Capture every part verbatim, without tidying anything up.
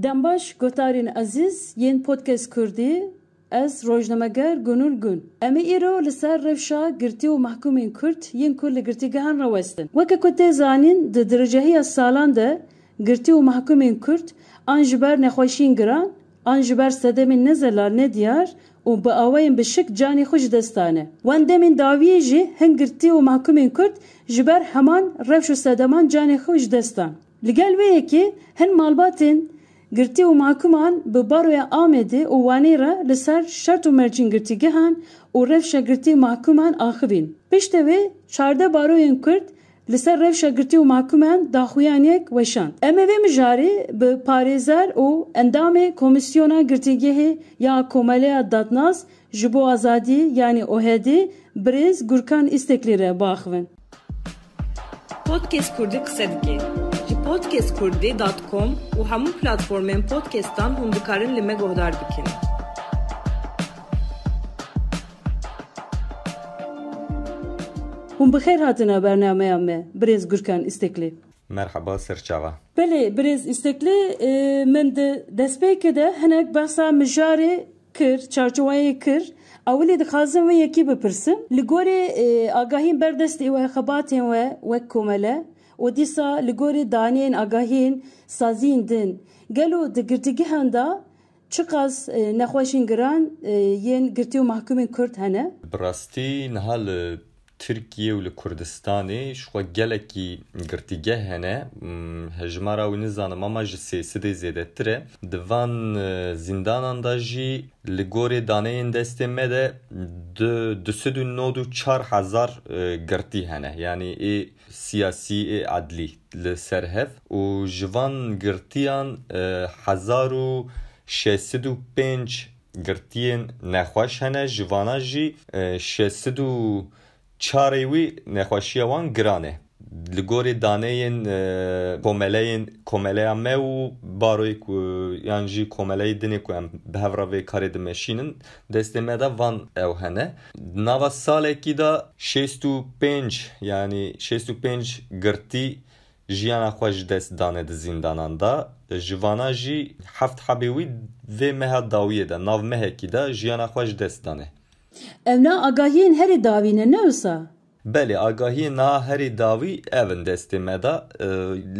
Dembaş, gotarên ezîz yên Podcast Kurdî, ez rojnameger Gunûr Gun. Em ê îro li ser rewşa girtî û mehkûmên Kurd yên ku li girtîgehan re westin. Weke ku tê zanîn, di dirêjehiya salan de girtî û mehkûmên Kurd an ji ber nexweşiyên giran, an ji ber sedemên nezelal nediyar û bi awayên bişik canê xwe ji dest dane. Wan demên dawiyê jî hin girtî û mehkûmên Kurd ji ber heman rewş û sedeman canê xwe ji dest dan. Li gel wê yekê hin malbatên girtî û mahkûman bi Baroya Amedê û Wanê re li ser şert û mercên girtîgehan û rewşa girtî û mahkûman axivîn. Piştê wê çardeh baroyên Kurd li ser rewşa girtî û mahkûman daxuyaniyek weşand. Em ê vê mijarê bi parêzer û endamê Komîsyona Girtîgehê ya Komeleya Dadnaz ji bo Azadî, yanî O H D, birêz Gurkan Îsteklî re biaxivin. Podcast Kurdî qise dike. Ji podcast kurdî dot com û hemû platformên podcastan hûn dikarin li me guhdar bikin. Hûn bi xêr hatine bernameya me, birêz Gurkan Îsteklî. Merhaba, serçava. Belê, birêz Îsteklî, e, min di destpêkê de hinek behsa mijarê kir, çarçoweyê kir. Ewilî dixwazim wê yekî bipirsim. Li gorî, e, agahiyên berdestê we, xebatên we wek komele û dîsa li gorî daneyên agahiyên saziyên din, gelo di girtîgehan de çiqas, e, nexweşên giran, e, yên girtî û mahkûmên Kurd hene? Bi rastî niha li Tirkiye û li Kurdistanê ji xwe gelekî girtîgeh hene. Hmm, hejmara wî nizanim ama ji sê sedê zêdetir e. Di van, e, zîndanan de jî li gorî daneyên destê me de du, du sed û nod û çar hezar, e, girtî hene. Yanî ê siyasî, ê edlî li ser hev. Û ji van girtiyan, e, hezar û şeş sed û pênc girtiyên nexweş hene, ji vana jî, e, şeş sed û çarê wî nexweşiya wan giran e. Li gorî daneyên, e, komeleyên, komeleya me û baroyê ku, yan jî komeleyê dinê ku em bi hev re vê karê dimeşînin, destê me de van ew hene. Nava salekî de şêst û pênc, yanî şêst û pênc girtî jiyana xwe ji dest dane di zîndanan de. Ji vana jî heft hebê wî vê meha dawiyê de, nav mehekî de jiyana xwe ji dest dane. Ev na agahiyên herî dawî ne, ne wisa? Belê, agahiyên na herî dawî ev in destê me de. E,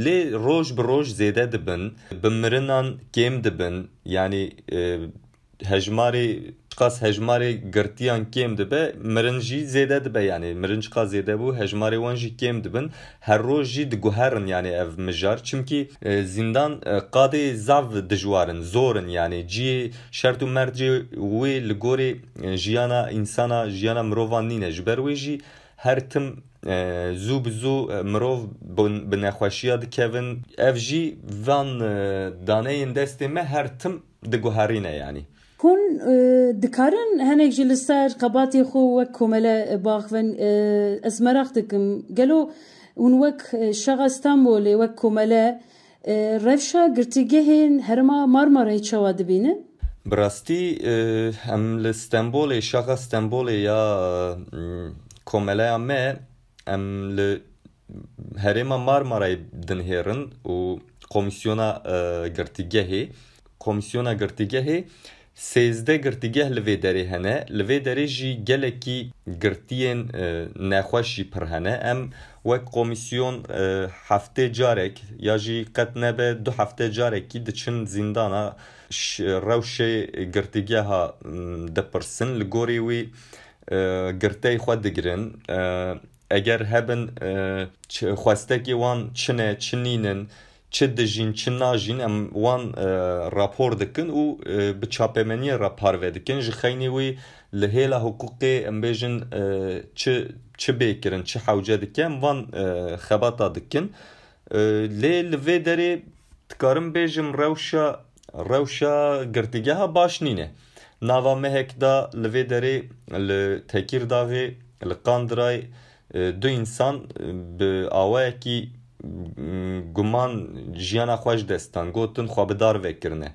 lê roj bi roj zêde dibin, bi mirinan kêm dibin. Yanî, e, hejmarê, çiqas hejmarê girtiyan kêm dibe, mirin jî zêde dibe. Yanî mirin çiqas zêde bû, hejmarê wan jî kêm dibin. Her roj jî diguherin, yanî ev mijar. Çimkî, e, zîndan, e, qadê zaf dijwar in, zor in. Yanî cihê şert û mercê wê li gorî, e, jiyana însana, jiyana mirovan nîne. Ji ber wê jî her tim, e, zû bi zû, e, mirov bi, bi nexweşiya dikevin. Ev jî van, e, daneyên destê me her tim diguherîne, yanî. Hûn, e, dikarin hinek jî li ser xebatê xwe wek komele, e, biaxivin? E, ez meraq dikim, gelo hûn wek, e, Şaxa Stenbolê, wek komele, e, rewşa girtîgehên herêma Marmarayê çawa dibînin? Bi rastî, e, em li Stenbolê, Şaxa Stenbolê ya, e, komeleya me, em li herêma Marmarayê dinihêrin û komîsyona, e, girtîgehê, komîsyona girtîgehê sêzdeh girtîgeh li vê derê hene. Li vê derê jî gelekî girtiyên, e, nexweş jî pir hene. Em wek komîsyon, e, heftê carek ya jî qet nebe du hefte carekî diçin zîndana, ş-, rewşê girtîgeha, m, dipirsin. Li gorî wî, e, girteyê xwe digirin. E, eger hebin, e, çi, xwestekê wan çi ne, çi nînin, çi dijîn, çi najîn, em wan, e, rapor dikin û, e, bi çapemeniyê re parve dikin. Ji xeynî wî li hêla hiqûqê, em bêjin, e, çi, çi bê kirin, çi hewce dike, em van, e, xebata dikin. E, lê li vê derê dikarim bêjim rewşa, rewşa girtîgeha baş nîne. Nava mehek de li vê derê li Tekîrdaxê, li Qandiray, e, du însan, e, bi awayekî, m, guman jiyana xwe ji dest dan, gotin xwe bi dar vekirine.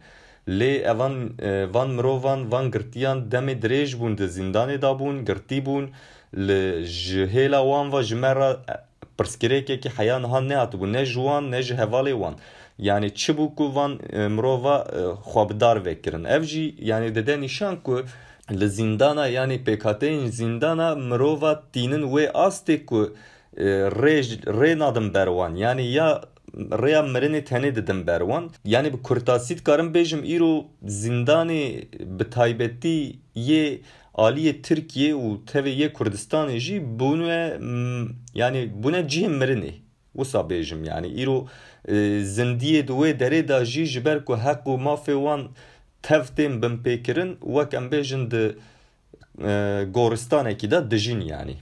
Lê evan, e, van mirovan, van girtiyan demê dirêj bûn di zîndanê de bûn, girtî bûn. Li, ji hêla wan ve ji me re, e, pirsgirêkekî heya niha nehatibû, ne ji wan, ne ji hevalê wan. Yani çi bû ku van, e, mirova, e, xwe bi dar vekirin? Ev jî, yani, dide nîşan ku li zîndana, yani pêkhateyên zîndana mirova tînin wê astê ku, e, rê, rê nadin ber wan. Yani ya rêya mirinê tenê didin ber wan. Yani bi kurtasî dikarim bêjim, îro zîndanê bi taybetî yê aliyê Tirkiyê û tevê yê Kurdistanê jî bûne, m, yani bûne cihê mirinê. Wisa bêjim, yani îro, e, zindiyê di wê derê de jî ji ber ku heq û mafê wan tev tên binpêkirin, wek em bêjin di, e, goristanekî de dijîn, yani.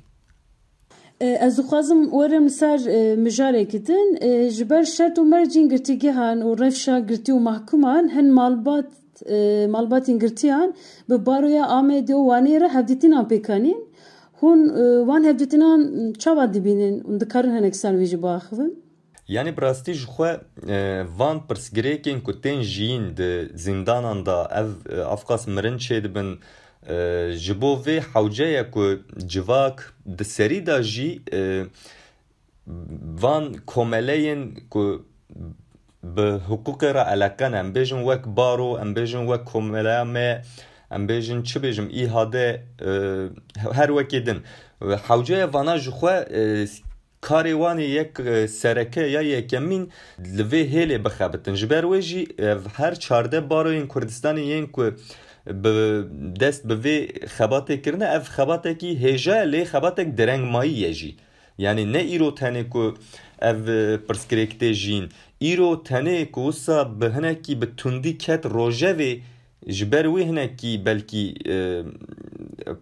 E, ez dixwazim werim li ser, e, mijarekî din. E, ji ber şert û mercên girtîgehan û rewşa girtî û mahkuman hin malbat, e, malbatên girtiyan bi baroya Amedê û Wanê re hevdîtinan pêk anîn. Hûn, e, wan hevdîtinan çawa dibînin û dikarin hinek ser wî jî biaxivin? Yani bi rastî ji xwe, e, van pirsgirêkên ku tên jiyîn di zîndanan de ev, e, evqas mirin çêdibin, e, ji bo vê hewce ye ku civak di serî de jî, e, van komeleyên ku bi hiqûqê re eleqe ne, em bêjin wek baro, em bêjin wek komeleya me, em bêjin çi bêjim, î h d, e, her wekê din. Hewce ye vana ji xwe, e, karê wan ê yek, e, sereke ya yekemîn li vê hêlê bixebitin. Ji ber wê jî ev her çardeh baroyên Kurdistanê yên ku bi dest bi vê xebatê kirine, ev xebatekî hêja ye, lê xebatek derengmayî ye jî. Yani ne îro tenê ku ev, e, pirsgirêk tê jiyîn. Îro tenê ku wisa bi hinekî bi tundî ket rojevê, ji ber wê hinekî belkî, e,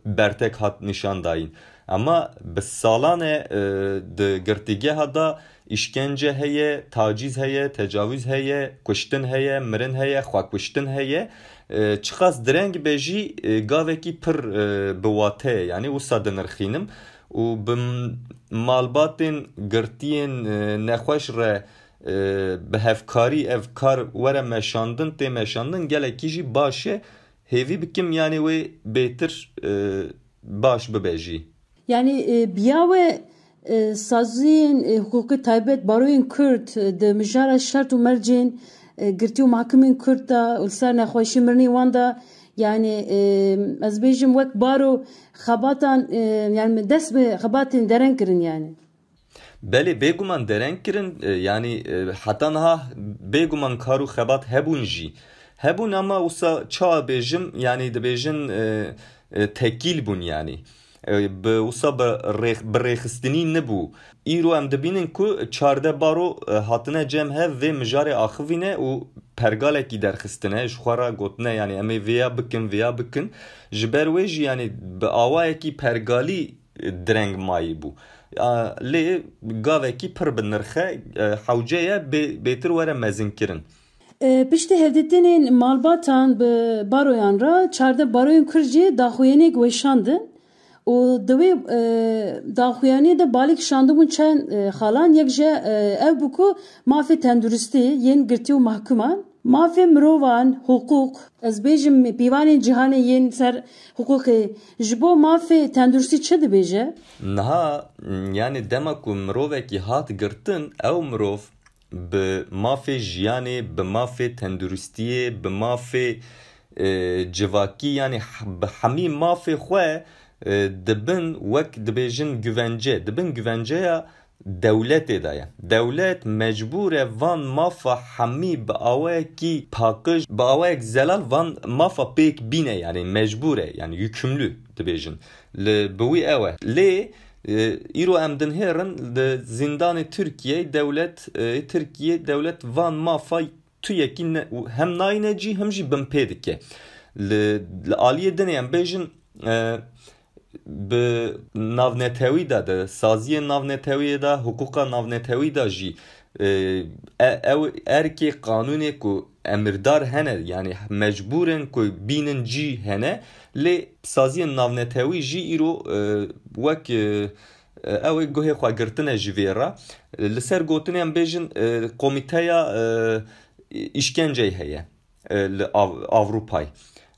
bertek hat nîşan dayîn. Ama bi salan e, e, di girtîgeha de îşkence heye, tacîz heye, tecawîz heye, kuştin heye, mirin heye, xwekuştin heye. E, çiqas direng be jî, e, gavekî pir, e, bi wate ye. Yani wisa dinirxînim. Û bi m-, malbatên girtiyên, e, nexweş re, e, bi hevkarî ev kar were meşandin, tê meşandin, gelekî jî baş e. Hêvî bikim, yani wê bêtir, e, baş bibe jî. Yani, e, biya we, e, saziyên, e, hiqûqî taybet baroyên Kurd, e, di mijara şert û mercên, e, girtî û mahkumên Kurd de û li ser nexweşî mirinê wan de, yani, e, ez bêjim wek baro xebatan, e, yani dest bi xebatên dereng kirin yani. Belê, bêguman dereng kirin, e, yani, e, heta niha bêguman kar û xebat hebûn jî. Hebûn ama wisa çawa bêjim, yani dibêjin, e, e, tekîl bûn yani. E, bi wisa bi rêx-, bi rêxistinî nibû. Îro em dibînin ku çardeh baro, e, hatine cem hev vê mijarê axivîne û pergalekî derxistine, ji xwe re gotine, yani em ê vêya bikin, vêya bikin. Ji ber wê jî yani bi awayekî pergalî direng mayî bû. A, lê gavekî pir bi nirx e, e, hewce ye bê-, bêtir were mezinkirin. E, piştî hevdîtinên malbatan bi baroyan re, çardeh baroyên Kurd jî daxuyaniyek weşandin û di wê, e, daxuyaniyê de balî kişandibûn çend, e, xalan, yek ji, e, ew bû ku mafê tenduristî yên girtî û mahkuman, mafê mirovan, hiqûq, ez bêjim pîvanên cîhanê yên ser hiqûqê, ji bo mafê tenduristî çi dibêje? Niha, yani dema ku mirovekî hat girtin, ew mirov bi mafê jiyanê, bi mafê tenduristiyê, bi mafê, e, civakî, yani h-, bi hemî mafê xwe, e, dibin wek dibêjin güvence, dibin güvenceya dewletê de ye. Dewlet mecbûr e van mafa hemî bi awayekî paqij, bi awayek zelal van mafa pêk bîne, yani mecbûr e, yani yükümlü dibêjin. Li bi wî ew e. Lê, e, îro em dinhêrin li zîndanê Tirkiyeyê dewlet, e, Tirkiye dewlet van mafa tu yekî ne, hem nayîne cî, hem jî binpê dike. Li, li aliyê dinê em bêjin, e, bi navnetewî de, di saziyên navnetewiyê de, hiqûqa navnetewî de jî, e, e, ew erkê qanûnê ku emirdar hene, yani mecbûr in ku bînin cî hene, lê saziyên navnetewî jî îro, e, wek, e, e, ew ê guhê xwe girtine ji vê re. Li ser gotinê em bêjin, e, komîteya, e, îşkenceyê heye, e, li Av-, Avrupayê.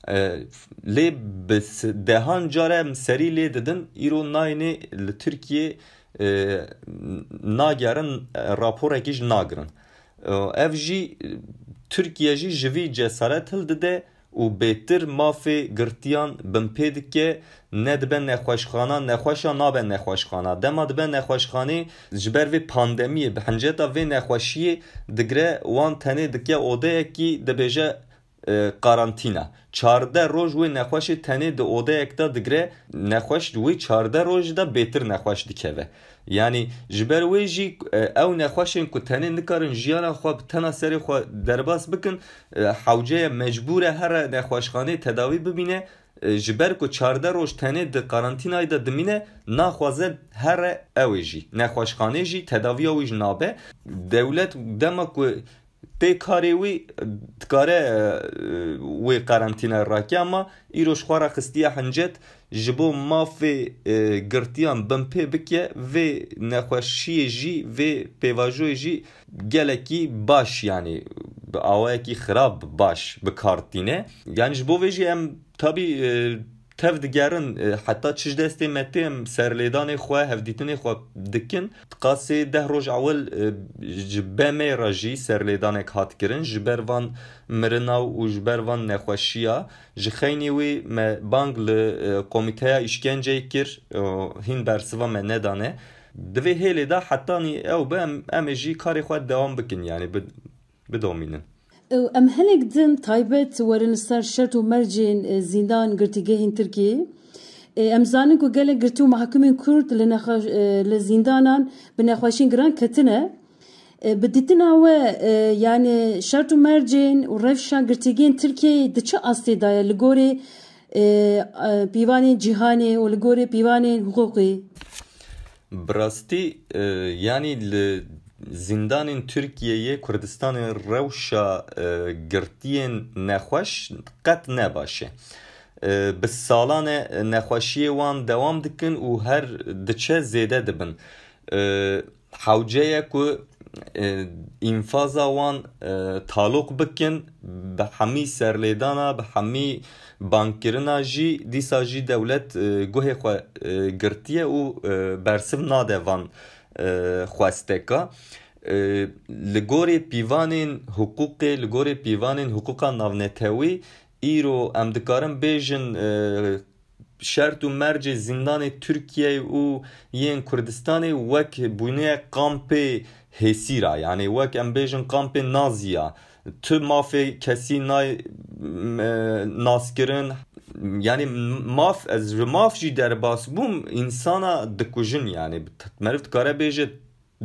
E, lê bi s-, dehan care em serî lê didin, îro nayînê li Tirkiyê, e, nagerin, e, raporekî jî nagirin. Ev jî, Tirkiye jî ji vî cesaret hildide û bêtir mafê girtiyan binpê dike, nedibe nexweşxana, nexweşa nabe nexweşxana. Dema dibe nexweşxanê, ji ber vê pandemiyê, bi hinceta vê nexweşiyê digre wan tenê dike odeyekî, dibêje, e, karantîna. Çardeh roj wê nexweşê tenê di odeyek de digre, nexweş di wê çardeh rojî de bêtir nexweş dikeve. Yanî ji ber wê jî, e, ew nexweşên ku tenê nikarin jiyana xwe bi tena serê xwe derbas bikin, e, hewce ye mecbûr e here nexweşxaneyê tedawî bibîne, e, ji ber ku çardeh roj tenê di karantînayê de dimîne, naxwaze here ew ê jî, nexweşxanê jî tedaviya wî jî nabe. Dewlet dema ku tê karê wî, dikare, e, wê karantînayê rake, ama îro ji xwe re xistiye hincet, ji bo mafê, e, girtiyan binpê bike, vê nexweşiyê jî, vê pêvajoyê jî gelekî baş, yanî bi awayekî xirab baş bi kar tîne. Yanî ji bo vê jî em tabî, e, tev digerin, e, heta çi ji destê me tê, em serlêdanê xwe, hevdîtinê xwe dikin. Qasê deh roj ewil, e, ji B M re jî serlêdanek hat kirin. Ji ber van mirina û ji ber van nexweşiya, ji xeynî wî me bang li, e, komîteya îşkenceyê kir, e, hîn bersiva me nedane. Di vê hêlê de hetanî ew be, em, em ê jî karê xwe dewam bikin, yanî bi-, bidomînin. Ew, em hinek din taybet werin li ser şert û mercên, e, zîndan girtîgehên Tirkiyê. E, em zanin ku gelek girtî û mahkumên Kurd li nexwe-, e, li zîndanan bi nexweşiyên giran ketine. E, bi dîtina we, e, yanî şert û mercên û rewşa girtîgehên Tirkiyeyê di çi astê de ye li gorê, e, e, pîvanên cîhanê û li gorê pîvanên hiqûqî? Bi rastî, e, yanî li zîndanên Tirkiyeyê, Kurdistanê, rewşa, e, girtiyên nexweş qet ne baş e. E, bi salan e nexweşiyê wan dewam dikin û her diçe zêde dibin. E, hewce ye ku, e, înfaza wan, e, taloq bikin, bi hemî serlêdana, bi hemî bangkirina jî, dîsa jî dewlet, e, guhê xwe, e, girtiye û, e, bersiv nade van, e, xwesteka. E, li gorê pîvanên hiqûqê, li gorê pîvanên hiqûqa navnetewî, îro em dikarin bêjin, e, şert û mercê zîndanê Tirkiyeyê û yên Kurdistanê wek bûniye kampê hêsîra, yanî wek em bêjin kampê Naziya. Tu mafê kesî nayê, m-, e, naskirin. Yanî maf, ez ji maf jî derbas bûm, însana dikujin, yanî meriv dikare bêje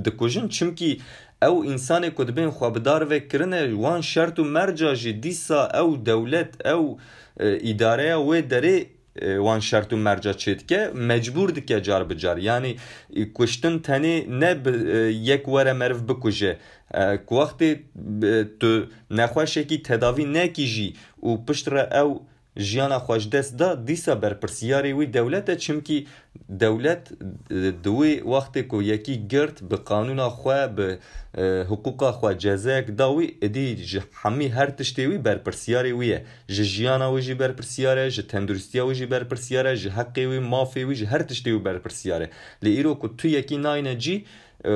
dikujin, çimkî ew însanê ku dibên xwe bi dar ve kirine, wan şert û merca jî dîsa ew dewlet, ew, e, îdareya wê derê, e, wan şert û merca çêdike, mecbûr dike car bi car. Yanî, e, kuştin tenê ne bi, e, yek were meriv bikuje. E, ku wextê, e, tu nexweşekî tedavî nekî jî û pişt re ew jiyana xwe ji dest da, dîsa berpirsiyarê wî dewlet e, çimkî dewlet, e, di wê wextê ku yekî girt, bi qanûna xwe, bi, e, hiqûqa xwe cezayek da wî, êdî ji hemî her tiştê wî berpirsiyarê wî ye. Ji jiyana wî jî berpirsiyar e, ji tenduristiya wî jî berpirsiyar e, ji heqê wî, mafê wî, ji her tiştê wî berpirsiyar e. Lê îro ku tu yekî nayne cî, e,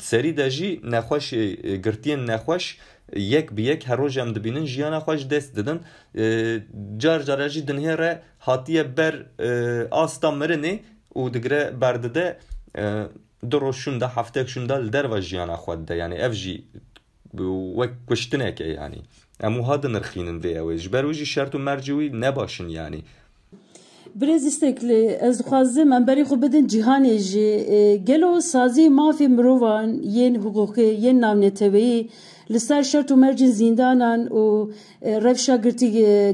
serî de jî nexweş, e, girtiyên nexweş yek bi yek her roj em dibînin jiyana xwe ji dest didin. E, car cara jî dinhêre hatiye ber, e, asta mirinê û digire berdide, e, du roj şûnda, heftek şûnda li derva jiyana xwe dide. Yanî ev jî wek kuştinek e yanî. Em wiha dinirxînin vê ew ê. Ji ber wî jî şert û mercê wî ne baş in yanî. Birêz Îstekli, ez dixwazim em berê xwe bidin cîhanê jî. E, gelo saziyê mafê mirovan yên hiqûqê, yên navneteweyî li ser şert û mercên zîndanan û, e, rewşa girtî,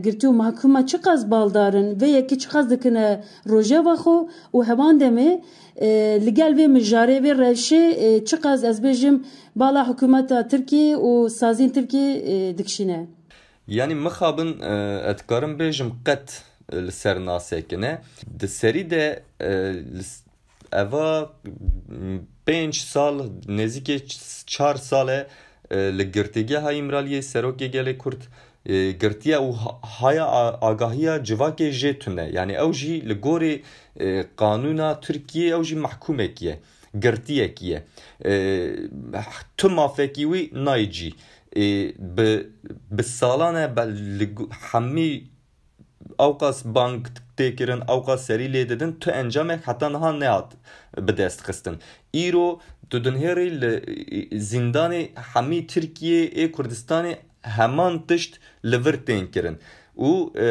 girtî û mahkûma çiqas baldar in? Vê yekê çiqas dikine rojeva xwe û heman demê, e, li gel vê mijarê, vê rewşê, e, çiqas ez bêjim bala hikûmeta Tirkiyê û saziyên Tirkiyê, e, dikişîne? Yanî mixabin, e, ez dikarim bêjim qet, e, li ser nasekine. Di serî de, e, li s-, eva, m, pênc sal, nêzîkê ç-, çar sal e, e, li Girtîgeha Îmraliyê Serokê Gelê Kurd, e, girtiye û ha-, haya a-, agahiya civakê jê tune. Yanî ew jî li gorî, e, qanûna Tirkiyê ew jî mehkûmek ye. girtiyekî ye. E, tu mafekî wî nayê cî. E, bi, bi salan e, be, li gu-, hemî ewqas bang tê kirin, ewqas serî lê didin, tu encamek heta niha nehat bi dest xistin. Îro tu dinhêrî li, e, zîndanê hemî Tirkiyê ê Kurdistanê heman tişt li vir tên kirin. Û, e,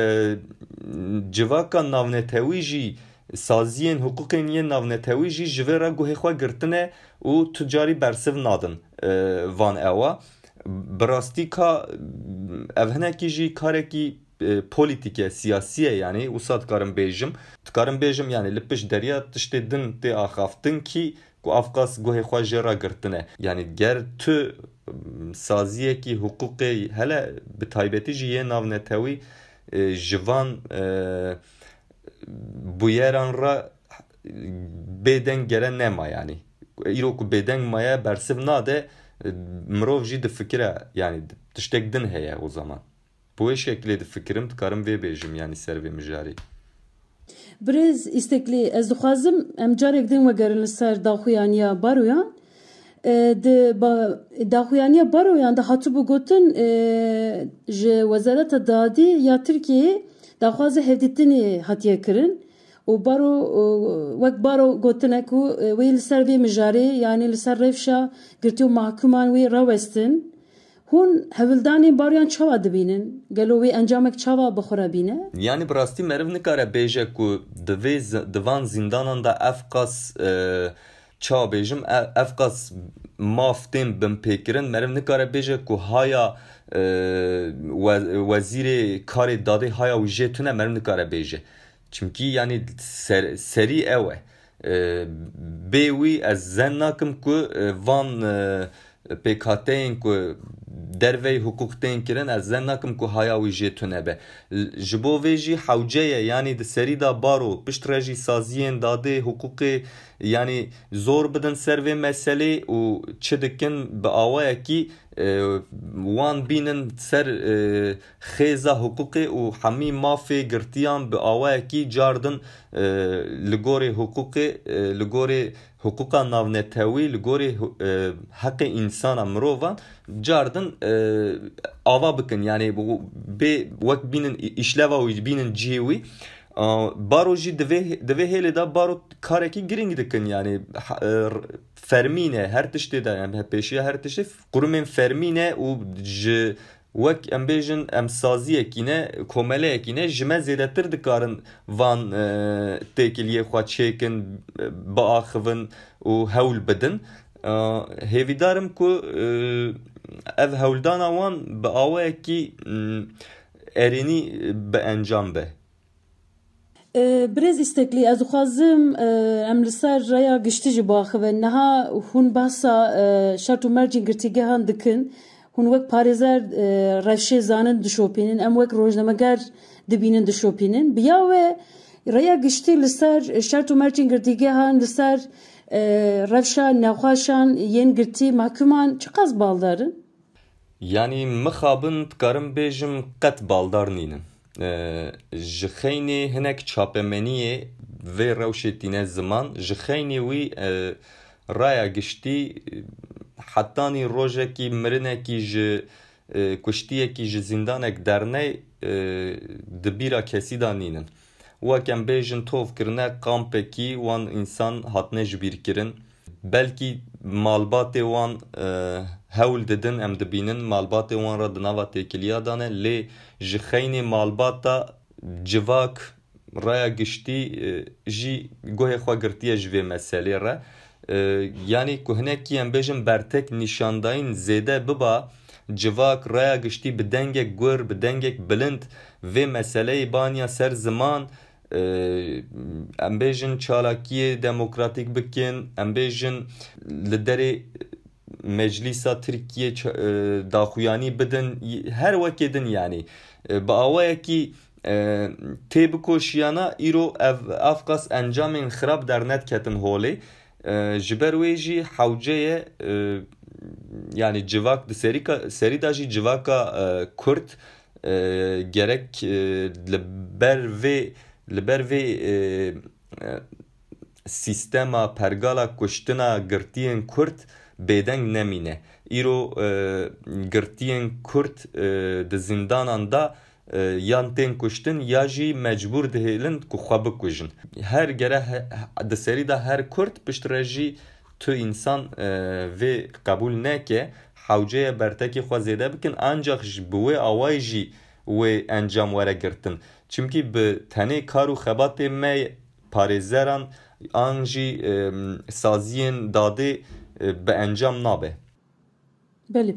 civaka navnetewî jî, saziyên hiqûqên yên navnetewî jî ji vê re guhê xwe girtine û tu carî bersiv nadin, e, van ewa. Bi rastî ka ev hinekî jî karekî, e, polîtîk e, siyasî ye, yanî wisa dikarim bêjim. Dikarim bêjim, yanî li pişt deriya tiştê din tê axaftin kî ku avqas guhê xwe jê re girtine. Yanî ger tu, m, saziyekî hiqûqê hele bi taybetî jî yê navnetewî, e, ji van, e, bûyeran re bêdeng gere nema, yanî. Îro ku bêdeng maye bersiv nade, e, mirov jî difikire, yanî tiştek din heye o zaman. Bi wê şeklê difikirim, dikarim vê bêjim, yanî ser vê mijarê. Birêz Îsteklî, ez dixwazim em carek din wegerin li ser daxuyaniya baroyan. E, di ba-, daxuyaniya baroyan de hatibû gotin, e, ji Wezareta Dadî ya Tirkiyeyê daxwaza hevdîtinê hatiye kirin û baro, e, wek baro gotine ku, e, wê li ser vê mijarê, yanî li ser rewşa girtî û mahkûman wê rawestin. Hûn hewldanên baroyan çawa dibînin? Gelo wê encamek çawa bi xwe re bîne? Yanî bi rastî meriv nikare bêje ku di vê zi-, di van zîndanan de ev qas, e, çawa bêjim, e-, ev qas maf tên binpêkirin. Meriv nikare bêje ku haya, e, we-, wezîrê karê dadê haya wî jê tune, meriv nikare bêje. Çimkî yanî ser-, serî ew e. E, bê wî ez zen nakim ku, e, van, e, pêkhateyên ku derveyî hiqûq tên kirin, ez zen nakim ku haya wî jê tune be. L-, ji bo vê jî hewce ye, yanî di serî de baro piştre jî saziyên dadê hiqûqê, yanî zor bidin ser vê meselê û çi dikin bi awayekî, e, wan bînin ser, e, xêza hiqûqê û hemî mafê girtiyan bi awayekî cardin, e, li gorê hiqûqê, e, li gorê hiqûqa navnetewî, li gorê hu-, e, heqê însana, mirovan cardin, e, ava bikin. Yanî bu-, bê wek bînin î-, îşleva wî, bînin cihê wî. A, baro jî di vê, di vê hêlê de baro karekî girîng dikin. Yanî ha-, e, r-, fermî ne, her tiştê de, yanî pêşiya her tiştê qurumên fermî ne û ji wek em bêjin, em saziyekî ne, komeleyekî ne, ji me zêdetir dikarin van, e, têkiliyê xwe çêkin, e, biaxivin û hewl bidin. E, hêvîdar im ku, e, ev hewldana wan bi awayekî, m, erênî bi encam be. E, Birêz Îsteklî, ez dixwazim, e, em li ser raya giştî jî biaxivin. Niha hûn behsa, e, şert û mercên girtîgehan dikin. Hûn wek parêzer, e, rewşê zanin dişopînin, em wek rojnameger dibînin dişopînin. Bi ya we raya giştî li ser şert û mercên girtîgehan, li ser, e, rewşa nexweşan yên girtî, mahkûman çiqas baldar in? Yanî mixabin dikarim bêjim qet baldar nînin. E, ji xeynê hinek çapemeniyê vê rewşê tîne ziman, ji xeynê wî, e, raya giştî, e, hetanî rojekî mirinekî ji, e, kuştiyekî ji zîndanek derney, e, di bîra kesî de nînin. Wek em bêjin tov kirine kampekî wan însan hatine ji bîr kirin. Belkî malbatê wan, e, hewl didin, em dibînin malbatê wan re di nava têkiliya de ne, lê ji xeynê malbata civak raya giştî, e, jî guhê xwe girtiye ji vê meselê re. E, yanî ku hinekî em bêjin bertek nîşandayîn zêde biba, civak raya giştî bi dengek gur, bi dengek bilind vê meseleyê baniya ser ziman, e, em bêjin çalakiyê demokratîk bikin, em bêjin li derê Meclîsa Tirkiye ç-, e, daxuyanî bidin, y-, her wekê din yanî. E, bi awayekî, e, tê bikoşiyana îro ev, ev qas encamên xirab dernedketin holê. E, ji ber wê jî hewce ye, e, yanî civak di serîka-, serî de jî civaka, e, Kurd, e, gerek, e, li ber vê, li ber vê, e, e, sîstema pergala kuştina girtiyên Kurd bêdeng nemîne. Îro e, girtiyên Kurd e, di zîndanan de e, yan tên kuştin ya jî mecbûr dihêlin ku xwe bikujin. Her gere he- di serî de her Kurd piştre jî tu însan e, vê qebûl neke, hewceye bertekê xwe zêde bikin, ancax ji bi wê awayî jî wê encam were girtin. Çimkî bi tenê kar û xebatê me parêzeran an jî e, saziyên dadê e, bi encam nabe. Belê.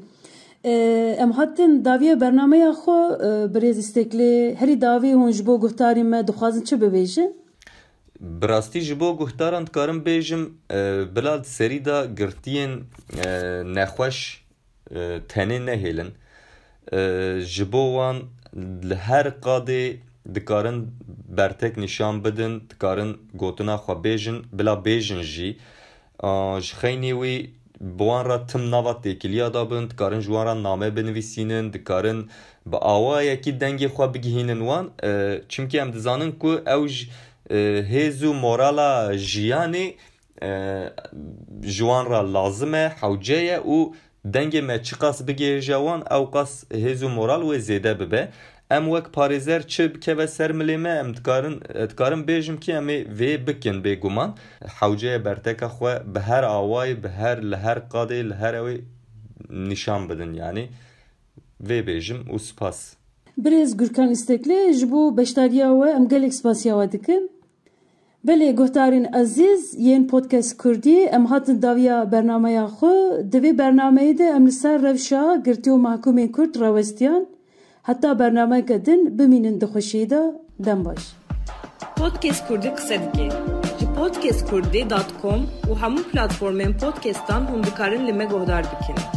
E, em hatin daviya bernameya xwe e, birêz îsteklê herî davê hûn ji bo guhdarên me dixwazin çi bibêjin? Bi rastî ji bo guhdaran dikarim bêjim e, bila di serî de girtiyên e, nexweş e, tenê nehêlin. E, ji bo wan li her qadê dikarin bertek nîşan bidin, dikarin gotina xwe bêjin, bila bêjin jî. A, ji xeynî wî bi wan re tim nava têkiliya da bin, dikarin ji wan re name binivîsînin, dikarin bi awayekî dengê xwe bigihînin wan. E, çimkî em dizanin ku ew ji e, hêz û morala jiyanê e, ji wan re lazim e, hewce ye û dengê me çiqas bigihêje wan, ewqas hêz û moral wê zêde bibe. Em wek parêzer çi bikeve ser milê me, em dikarin, dikarin bêjim ki em ê vê bikin bêguman. Hewce ye berteka xwe bi her awayî, bi her, li her qadê, li her ewê nîşan bidin. Yanî vê bêjim û spas. Birêz Gurkan Îsteklê, ji bo beşdariya we em gelek spasiya we dikin. Belê guhdarên ezîz yên Podcast Kurdî, em hatin dawiya bernameya xwe. Di vê bernameyê de em li ser rewşa girtî û mehkûmên Kurd rewestiyan. Heta bernameyeke din bimînin di xweşiyê de. Dem baş. Podcast Kurdî qise dike. Ji podcast kurdî dot com û hemû platformên podcastan hûn dikarin li me guhdar bikin.